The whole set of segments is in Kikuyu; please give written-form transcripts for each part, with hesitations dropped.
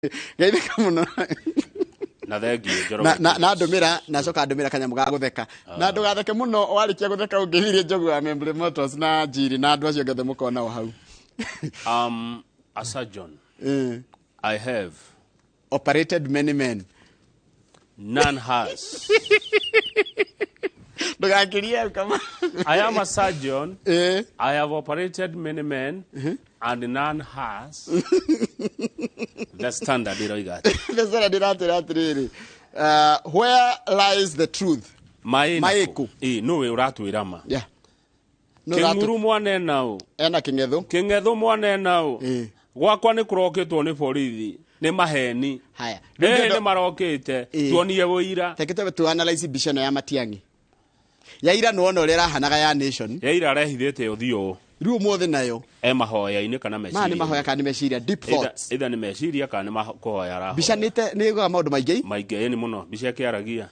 Geithĩka mũno. Na thengiũ. Na Njoroge. na ndũmĩra na coka ndũmĩra kanyamũ ga gũtheka na ndũgatheke mũno. Warĩkia gũtheka ũngĩhirie Njogu wa Memble Motors na Njiri na andũ acio angĩ othe mũkonao hau. A surgeon. I have operated many men. None has. Ndũgakirie kama. I am a surgeon. I have operated many men and none has. The Standard iroiga atĩ Biacara ndĩratwĩra atĩrĩrĩ, where lies the truth? Maĩ Maĩ nakũ? kũ? Ĩ, nũĩ ũratwĩra ma? Yeah. Nũ ũratũ- Kĩng'uru mwanena ũ? Ena kĩng'ethũ. Kĩng'ethũ mwanena ũ? Gwakwa nĩ kũrokĩtwo nĩ borithi nĩ maheni. Haya. Ĩĩ, nĩ marokĩte. Tuonie ũira. Reke twambe tu analyze mbica ĩno ya Matiang'i ya ira. Nĩwona ũrĩa ĩrahanaga ya Nation? Yaira arehithĩte ũthiũ. Rĩu ũmũthĩ nayo e mahoya-inĩ kana maya nĩ meciria. Mahoya kana nĩ meciria, deep thoughts? Either nĩ meciria kana nĩ kũhoya arahoya. Mbica nĩte nĩ ĩgaga maũndũ maingĩ. Maingĩ, ĩni mũno. Mbica ĩkĩaragia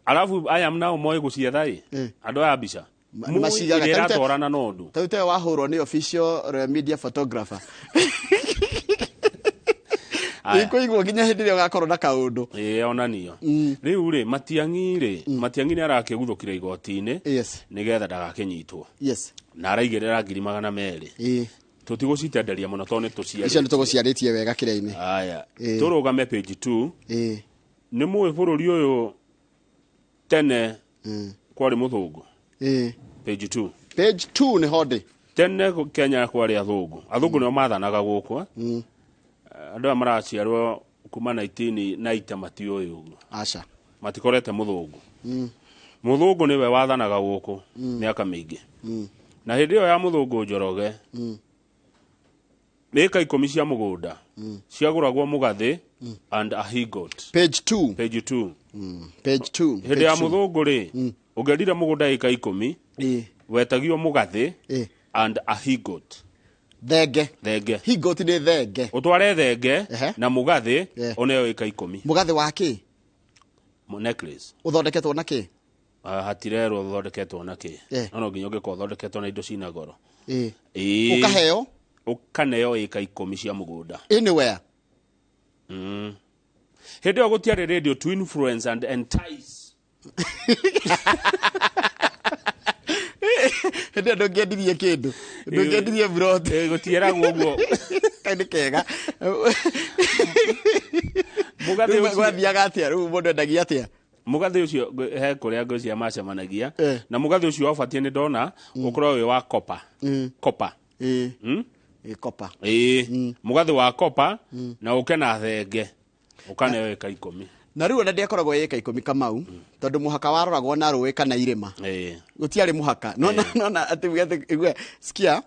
arabu aya nao moĩ gũcietha ĩ. Andũ aya mbica Nĩ macigaga. ĩrĩa ĩratwarana na ũndũ. Ta rĩu tayo wahũrwo nĩ official Royal Media photographer. Aya. Ĩkũigwo nginya hĩndĩ ĩrĩa ũgakorwo na kaũndũ. Ĩĩ, onanio rĩu rĩ Matiang'i rĩ, Matiang'i nĩ arakĩguthũkire igoti-inĩ nĩgetha ndagakĩnyitwo na araigĩrĩra 200,000. Tũtigũcitenderia mũno tondũ nĩ Icio nĩ tũciarĩtie. Tũgũciarĩtie wega kĩrĩa-inĩ. Aya, tũrũgame page 2. Nĩ mũĩ bũrũri ũyũ tene kwarĩ mũthũngũ? Page 2. Page 2 nĩ ho ndĩ. Tene Kenya kwarĩ athũngũ. Athũngũ nĩo mathanaga gũkũ, eh? Andũ aya maraciarwo kuma 1990 matiũĩ ũguo. Aca. Matikorete mũthũngũ. Mũthũngũ nĩwe wathanaga gũkũ mĩaka mĩingĩ, na hĩndĩ ĩyo ya mũthũngũ, Njoroge, ĩka 10 cia mũgũnda ciagũragwo mũgathĩ and a he goat. Page 2. Page 2. Page 2. Hĩndĩ ya mũthũngũ rĩ, ũngĩendire mũgũnda ĩka 10, wetagio mũgathĩ and a he goat. Thenge. Thenge. He goat nĩ thenge. Ũtware thenge na mũgathĩ, ũneo ĩka 10. Mũgathĩ wa kĩ? Necklace. Ũthondeketwo na kĩ? Hatirerwo ũthondeketwo na kĩ. No no nginya ũngĩkorwo ũthondeketwo na indo cina goro. Ĩĩ. Ũkaheo. Ũkaneo ĩka 10 cia mũgũnda. Anywhere. Hĩndĩ ĩyo gũtiarĩ radio to influence and entice. Hĩndĩ ĩyo ndũngĩendirie kĩndũ, ndũngĩendirie buroti. Ĩ, gũtieragwo ũguo. Kaĩ nĩ kega. Mũgathĩ Rĩu ũcio gwathiaga atĩa? Rĩu mũndũ endagia atĩa? Mũgathĩ ũcio he kũrĩa ngũcia macemanagia. Na mũgathĩ ũcio wabatiĩ, nĩ ndona ũkorwo wĩ wa copper, copper. Ĩĩ, copper. Ĩĩ, mũgathĩ wa copper na ũke na thenge, ũkaneo ĩka 10. Na rĩu ona ndĩakoragwo ĩka 10, Kamau, tondũ mũhaka waroragwo na rũĩ kana irĩma. Gũtiarĩ mũhaka. Nona nona atĩ igwe sikia,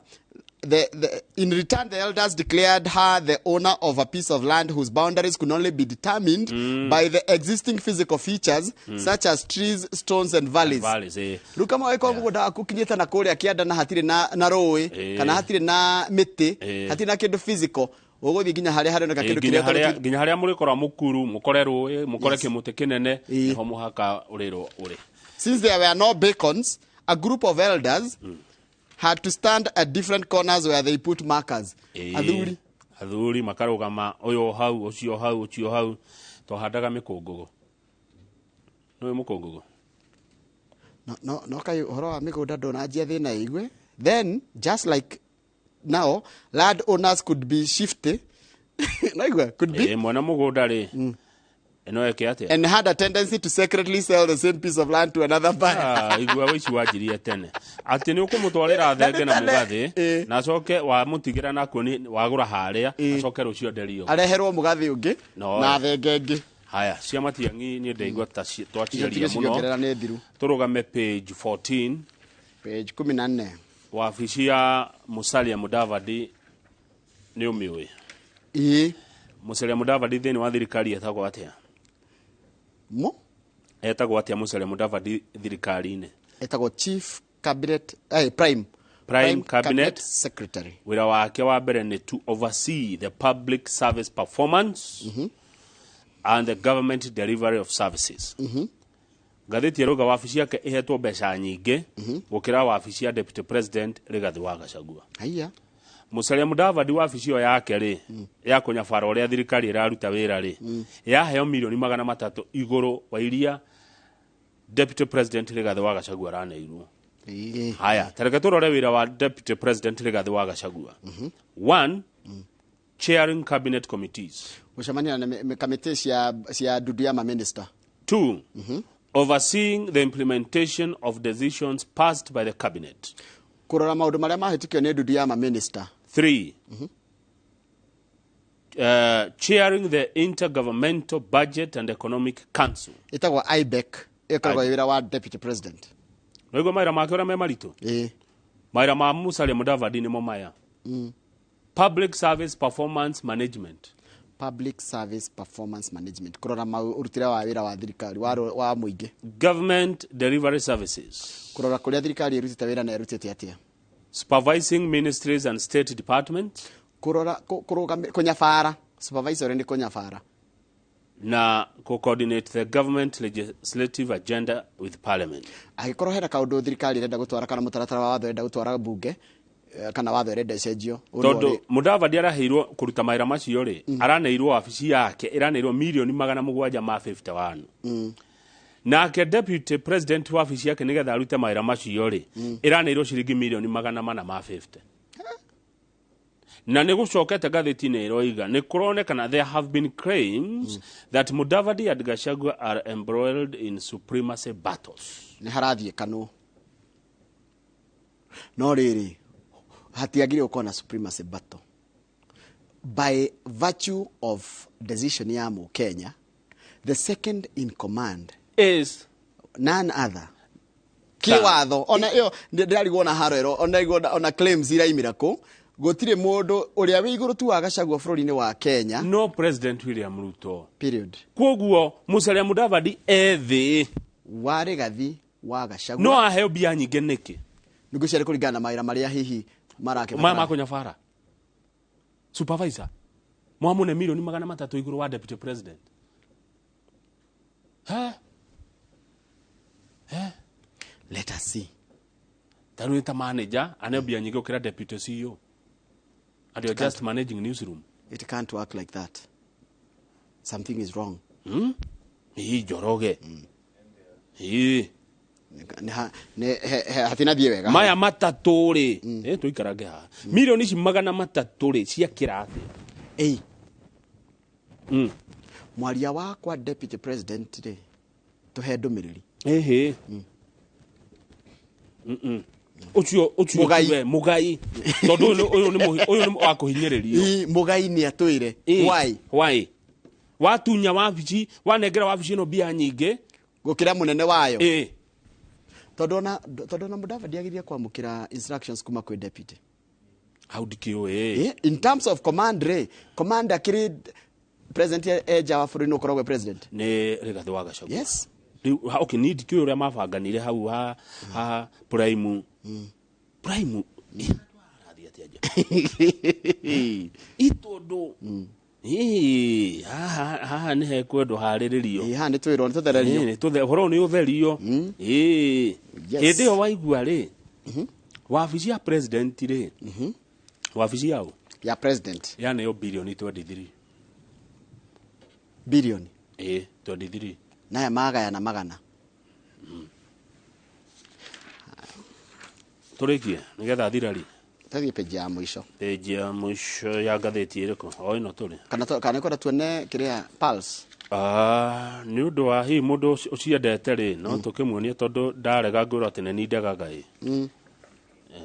in return the elders declared her the owner of a piece of land whose boundaries could only be determined by the existing physical features such as trees, stones and valleys. Valleys, ĩĩ. Rĩu kama wĩkorwo mũgũnda waku ũkinyĩte na kũrĩa kĩanda na hatirĩ na rũĩ kana hatirĩ na mĩtĩ, hatirĩ na kĩndũ physical, ũgũthiĩ nginya harĩa haroneka kĩndũ nginya kĩrĩa harĩa nginya harĩa mũrĩkora mũkuru, mũkore rũĩ, mũkore kĩmũtĩ kĩnene, nĩho mũhaka ũrĩrwo ũrĩ. Since there were no beacons, a group of elders had to stand at different corners where they put markers. Athuri. Athuri makarũgama, ũyũ hau, ũcio hau, ũcio hau. Twahandaga mĩkũngũgũ. Nĩũĩ mũkũngũgũ? No kai ũhoro wa mĩgũnda ndũnanjia thĩna igue. Then, just like now, land owners could be shifty. Naigua, could be. Ĩĩ, mwene mũgũnda rĩ, ĩno eke atĩa? And had a tendency to secretly sell the same piece of land to another buyer. Ah, igua wĩici wanjirie tene atĩ nĩ ũkũmũtwarĩra thenge na mũgathĩ na acoke wamũtigĩra nakuo nĩ wagũra harĩa, acoke rũcio enderio. Areherwo mũgathĩ ũngĩ No. na thenge ĩngĩ. Haya, cia Matiang'i niĩ ndaigua ta Icio twaciaria mũno. ciongerera nĩ thiru. Tũrũgame page 14. Page 14. Wabici ya Musalia Mudavadi nĩ ũmĩũĩ? Ĩĩ. Musalia Mudavadi thĩinĩ wa thirikari etagwo atĩa? Mo? Etagwo atĩa Musalia Mudavadi thirikari-inĩ? Etagwo chief cabinet, prime Prime Cabinet Secretary. Wĩra wake wa mbere nĩ to oversee the public service performance and the government delivery of services. Ngathĩti ĩrauga wabici yake ĩhetwo mbeca nyingĩ gũkĩra wabici ya Deputy President Rigathi wa Gachagua. Haiya. Musalia Mudavadi wabici ĩyo yake rĩ ya kũnyabara ũrĩa thirikari ĩraruta wĩra rĩ yaheo milioni 300 igũrũ wa iria Deputy President Rigathi wa Gachagua araneirwo. Haya, tareke tũrore wĩra wa Deputy President Rigathi wa Gachagua. One, chairing cabinet committees. Gũcemania na kamĩtĩ cia ndundu ya maminista. Two, overseeing the implementation of decisions passed by the cabinet. Kũrora maũndũ marĩa mahĩtũkio nĩ ndundu ya maminista. Three, chairing the Intergovernmental Budget and Economic Council. Ĩtagwo IBEC, ĩkoragwo ĩ wĩra wa deputy president. Noigua mawĩra make ũrĩa me maritũ? Mawĩra ma Musalia Mudavadi nĩmo maya. Public Service Performance Management. Public Service Performance Management, kũrora ũrutĩre wa wĩra wa thirikari wa mũingĩ. Government Delivery Services. Kũrora kũrĩa thirikari ĩrutĩte wĩra na ĩrutĩte atĩa. Supervising ministries and state departments. Kũrora kũnyabara, supervisory nĩ kũnyabara. Na co-coordinate the government legislative agenda with parliament. Angĩkorwo hena kaũndũ thirikari ĩrenda gũtwara kana mũtaratara wa watho ĩrenda gũtwara mbunge kana watho ĩrenda ĩcenjio. Tondũ Mudavadi araheirwo kũruta mawĩra macio rĩ, araneirwo wabici yake ĩraneirwo milioni 751. Nake deputy president wabici yake nĩgetha arute mawĩra macio rĩ, ĩraneirwo ciringi milioni 450. Na nĩ gũcokete ngathĩti-inĩ ĩroiga nĩ kũronekana there have been claims that Mudavadi and Gachagua are embroiled in supremacy battles. Nĩ harathiĩ kanwo. No rĩrĩ, hatiagĩrĩire gũkorwo na supremacy battle. By virtue of decision ya Mũkenya, the second in command is none other. Kĩwatho, ona ĩyo ndĩrarigwo na haro ĩro, ona igwo ona claims iraimĩra kũ, gũtirĩ mũndũ ũrĩa wĩ igũrũ tu wa Gachagua bũrũri-inĩ wa Kenya. No President William Ruto. Period. Kwoguo Musalia Mudavadi ethĩ wa Rigathi wa Gachagua. No aheo mbia nyingĩ nĩkĩ? Nĩguo ciarĩ kũringana na mawĩra marĩa hihi marakĩbatara. Maya ma kũnyabara. Supervisor. Mwamune milioni 300 igũrũ wa deputy president. Ha? Ha? Let us see. Tarũ ta manager aneo mbia nyingĩ gũkĩra deputy CEO. And you're just managing newsroom. It can't work like that. Something is wrong. Hii Njoroge. Hii. Hatina thiĩ wega. Maya matatũ rĩ, tũikarange haha. Milioni ici 300 rĩ ciakĩra atĩa? Mwaria wakwa deputy president rĩ, tũhe ndũmĩrĩri. Ĩhĩ. Ũcio Mũgai. Mũgai. Tondũ ũyũ nĩ wa kũhinyĩrĩrio. Mũgai nĩ atwĩre. Why? Why? Watunya wabici, wanengera wabici ĩno mbia nyingĩ gũkĩra mũnene wayo. Tondũ ona Mudavadi agĩrĩire kwamũkĩra instructions kuma kwĩ deputy. Hau ndikĩũĩ. In terms of command rĩ, command akĩrĩ president enja wa bũrũri nĩ ũkoragwo president. Nĩ Rigathi wa Gachagua. Yes. Rĩu, okay, niĩ ndikĩũĩ ũrĩa mabanganire hau ha Prime. Prime. Arathiĩ atĩa nja? Tondũ haha nĩ hekwendwo harĩrĩrio. Haha nĩ twĩrwo, nĩ tũthererio. Ũhoro ũyũ nĩ ũtherio. Hĩndĩ ĩyo waigua rĩ, wabici ya president rĩ, wabici yao? Ya president. Yaneo bilioni 23. Bilioni? 23. Naya magayana magana. Tũrĩkie nĩgetha thirari. Tũthiĩ page ya mũico. Page ya mũico ya ngathĩti ĩrĩkũ? O ĩno tũrĩ. Kana kwenda tuone kĩrĩa Pulse? Nĩ ũndũ wa hihi mũndũ ũciendete rĩ, no tũkĩmuonie tondũ ndarega ngwĩrwo atĩ nĩ niĩ ndegaga ĩ.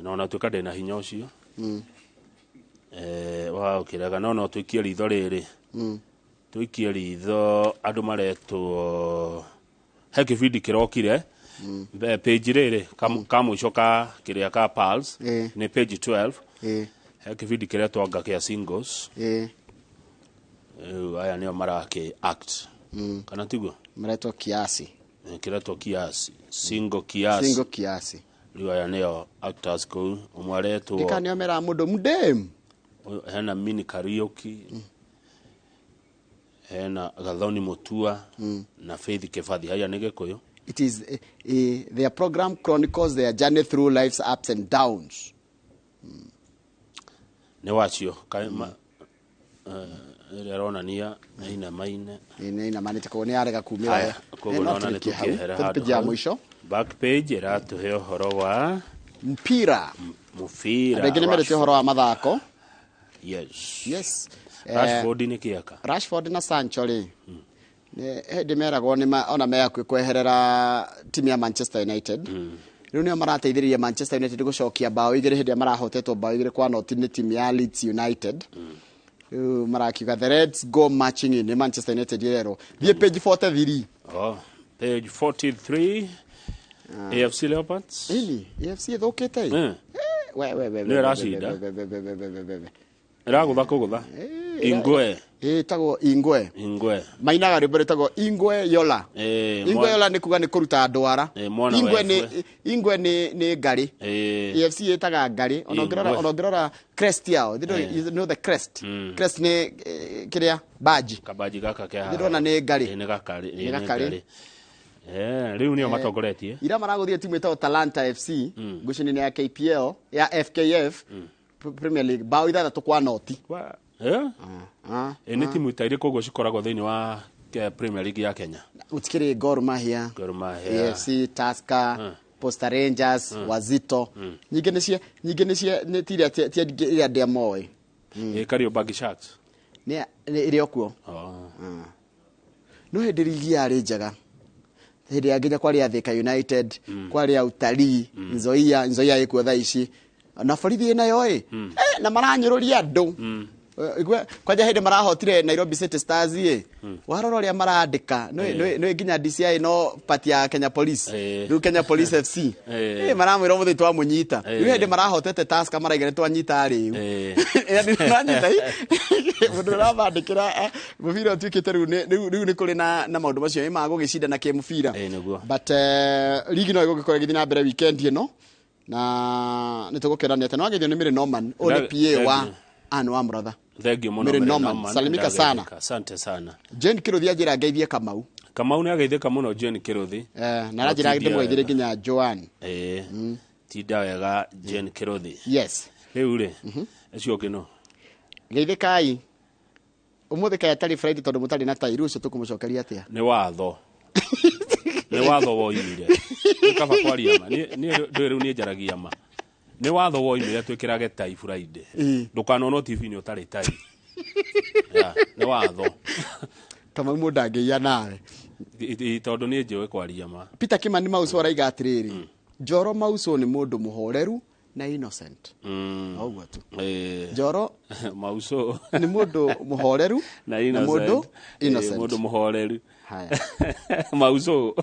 No ona tuĩka ndĩna hinya ũcio. Wa ũkĩrega, no tũikie ritho rĩrĩ. Tũikie ritho andũ maretwo he kĩbindi kĩrokire. Page rĩrĩ ka mũico ka kĩrĩa ka Pulse nĩ page 12. He kĩbindi kĩretwo anga kĩa singles. Rĩu aya nĩo marakĩ act. Kana tiguo? Maretwo kiasi. Kĩretwo kiasi. Single kiasi. Single kiasi. Rĩu aya nĩo actors kũu. Ũmwe aretwo Ndika nĩo mera mũndũ mdem. Hena Mini Karaoke. Hena Gathoni Mutua na Faith Kefathi. Haya nĩ Gĩkũyũ. It is their program chronicles their journey through life's ups and downs. Nĩ wacio ĩrĩa ĩronania inamaine. Nĩ inamanĩte, koguo nĩ yarega kumĩra. Haya, koguo No nona nĩ tũrĩkie hau. tũkĩehere Tũthiĩ handũ page ya hau. mũico. Back page ĩratũhe ũhoro wa mpira. Mũbira. Andũ aingĩ nĩ mendete ũhoro wa mathako. Yes. Yes. Rashford nĩ kĩaka. Rashford na Sancho rĩ, nĩ hĩndĩ meragwo nĩ ona me hakuhĩ kweherera timu ya Manchester United. Rĩu nĩo marateithĩrĩria Manchester United gũcokia bao 2 hĩndĩ ĩrĩa marahotetwo bao 2-0 nĩ timu ya Leeds United. Rĩu marakiuga the Reds go marching in. Nĩ Manchester United ĩrerwo. Thiĩ page 43. Oh, page 43, AFC Leopards. Ĩni AFC ĩthũkĩte ĩ. We we we. Nĩyo ĩracinda. We, we, we, we, we, we, we, we. Ĩragũtha kũgũtha Ingwe. Ĩtagwo Ingwe. Ingwe. Mainaga rwĩmbo rwĩtagwo Ingwe Yola. Ingwe Yola nĩ kuga nĩ kũruta ndwara. Mwana wa Ingwe nĩ Efwe. Ingwe nĩ ngarĩ. AFC ĩtaga ngarĩ. Ona ũngĩrora Ingwe. ona ũngĩrora crest yao. You know, you know the crest. Crest nĩ kĩrĩa badge. Kabaji gaka ke haha. Ndĩrona nĩ ngarĩ. Nĩ gakarĩ. Nĩ gakarĩ. Nĩ ngarĩ. Rĩu nĩo matongoretie. Ira maragũthire timu ĩtagwo Talanta FC ngucanio-inĩ ya KPL ya FKF Premier League bao 6-0. Nĩ timu ta irĩkũ ũguo cikoragwo thĩinĩ wa Premier League ya Kenya? Gũtikĩrĩ Gor Mahia, Gor Mahia. AFC, Tusker, Posta Rangers, Wazito. Nyingĩ nĩcie nyingĩ nĩcie nĩ ti iria ti iria ndĩa moĩ. Kariobangi Sharks. Nĩ ĩrĩ o kuo. Oh. No hĩndĩ ligi yarĩ njega. Hĩndĩ ya nginya kwarĩ ya Thika United, kwarĩ ya Utalii, Nzoia, Nzoia ĩkuo thaa ici. Na borithi ĩnayo ĩ. Na maranyũrũria andũ. Kwanja hĩndĩ marahotire Nairobi City Stars ĩ. Warora ũrĩa marandĩka, nĩ nginya DCI no part ya Kenya Police. Rĩu Kenya Police FC. Maramwĩra ũmũthĩ twamũnyita. Rĩu hĩndĩ marahotete Tusker maraiga nĩ twanyita rĩu. Yaani nĩmanyita ĩ. Mũndũ ũramandĩkĩra, mũbira ũtuĩkĩte rĩu rĩu nĩ kũrĩ na maũndũ macio ma gũgĩcindana kĩmũbira. Nĩguo. But ligi no ĩgũgĩkorwo ĩgĩthiĩ na mbere weekend ĩno. Na nĩ tũgũkĩrania atĩ nĩwageithio nĩ Mary Norman, ũyũ nĩ PA wa Anne wa Mũratha. Thank you mũno Mary Mary Norman. Norman. Salimika sana. Ndageithĩka. Asante sana. Jane Kĩrũthi anjĩra ngeithie Kamau. Kamau nĩ ageithĩka mũno Jane Kĩrũthi. Na aranjĩra Tinda ndĩmũgeithĩrie wega. nginya Joan. Tinda wega Jane Kĩrũthi. Yes. Rĩu rĩ, ũcio ũngĩ no. Geithĩkai. Ũmũthĩ kaĩ atarĩ Friday tondũ mũtarĩ na tai, rĩu ũcio tũkũmũcokeria atĩa? Nĩ watho. Nĩ watho woimire. Nĩ kaba kwaria ma. Niĩ ndũĩ rĩu niĩ njaragia ma. Nĩ watho woimire twĩkĩrage tai Friday. Ndũkanonwo TV-inĩ ũtarĩ tai. Ya, nĩ watho. Kamau mũndũ angĩiya nawe. Tondũ niĩ njũĩ kwaria ma. Peter Kimani Mauso araiga atĩrĩrĩ, Njoro Mauso nĩ mũndũ mũhoreru na innocent. Ũguo tu. Njoro Mauso nĩ mũndũ mũhoreru na na innocent. mũndũ innocent. Mũndũ mũhoreru. Haya. Mauso.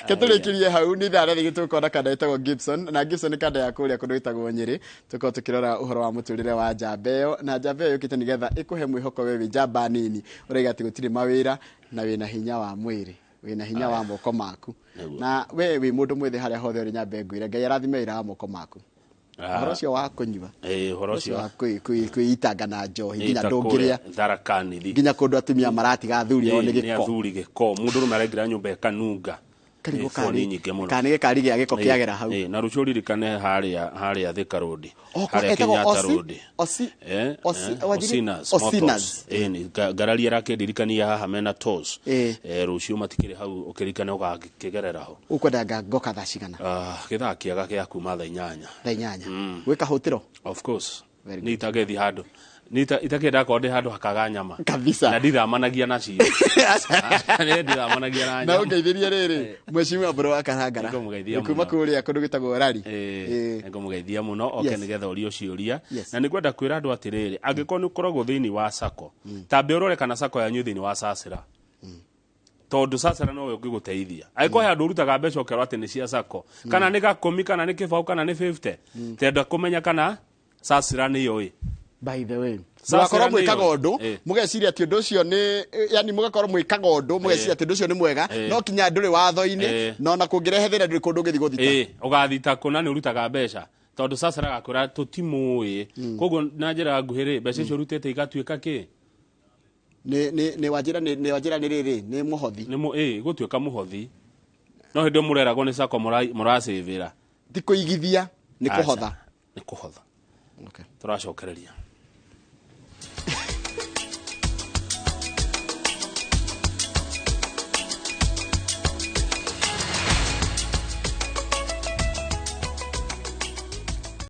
Ketũrĩkĩrie hau nĩ ithaa rĩrĩ tũkona kanda ĩtagwo Gibson, na Gibson nĩ kanda ya kũrĩa kũndũ ĩtagwo Nyĩrĩ. Tũkorwo tũkĩrora ũhoro wa mũtũrĩre wa njamba ĩyo, na njamba ĩyo yũkĩte nĩgetha ĩkũhe mwĩhoko we wĩ njamba nini ũraiga atĩ gũtirĩ mawĩra na wĩna hinya wa mwĩrĩ, wĩna hinya wa moko maku. Na we wĩ mũndũ mwĩthĩ harĩa hothe ũrĩ, nyambe ngwĩre Ngai arathime wĩra wa moko maku. Ũhoro ũcio wa kũnyua. Ũhoro ũcio wa kwĩitanga na njohi nginya Ĩta ndũngĩrĩa. kũrĩa Tharaka-Nithi. Nginya kũndũ atumia maratiga athuri ao nĩ Nĩ gĩko. athuri gĩko. Mũndũ ũrũme araingĩra nyũmba ĩkanunga. Karigũ Boni nyingĩ mũno. Kana nĩ gĩkari gĩa gĩko kĩagera hau. Na rũciũ ũririkane harĩa Thika Road. Oh, Harĩa etagwo Kenyatta Osi? Road. Osi? Osi, wanjiri? Osinas Osinas. Motors. Nĩ ngarari arakĩndirikania haha mena toss. Rũciũ matikĩrĩ hau ũkĩririkane ũgakĩgerera ho. Ũkwenda ngoka thaa cigana? Gĩthaa kĩega gĩa kuma thaa inyanya. Thaa inyanya. Gwĩka hũtĩro? Of course. Very Nĩ itagethi handũ. Nĩ itakĩenda korwo ndĩ handũ hakaga nyama. Kabisa. Na ndithamanagia nacio. Nĩ ndithamanagia na Na nyama. ũngeithĩrie rĩrĩ, mheshimiwa Mbũrũ wa Karangara. Nĩngũmũgeithia Nĩ kuma mũno. kũrĩa kũndũ gwĩtagwo Rari. Nĩngũmũgeithia mũno oke nĩgetha ũrie ciũria. Yes. Na nĩngwenda kwĩra andũ atĩrĩrĩ, angĩkorwo nĩ ũkoragwo thĩinĩ wa sacco, tambe ũrore kana sacco yanyu thĩinĩ wa Sasira. Tondũ Sasira nowe ũngĩgũteithia. Angĩkorwo he handũ ũrutaga mbeca ũkerwo atĩ nĩ cia sacco, kana nĩ gakũmi, kana nĩ kĩbaũ, kana nĩ 50, tenda kũmenya kana Sasira nĩyo ĩ. By the way, Sasa mũgakorwo nĩyo. mwĩkaga ũndũ, mũgeciria atĩ ũndũ ũcio nĩ, yani mũgakorwo mwĩkaga ũndũ, mũgeciria atĩ ũndũ ũcio nĩ mwega, no kinya ndũrĩ watho-inĩ, na ona kũngĩrehe thĩna ndũrĩ kũndũ ũngĩthiĩ gũthita. Ũgathita kũna nĩ ũrutaga mbeca, tondũ Sasira agakwĩra tũtimũĩ. Koguo na njĩra nguhĩ rĩ, mbeca icio ũrutĩte igatuĩka kĩ? Nĩ wanjĩra nĩ wanjĩra nĩ rĩrĩ, nĩ mũhothi. Nĩ gũtuĩka mũhothi. No hĩndĩ ĩyo mũreragwo nĩ sacco mũracĩvĩra. Ti kũigithia, nĩ Aca, kũhotha. Nĩ kũhotha. Okay. Tũracokereria.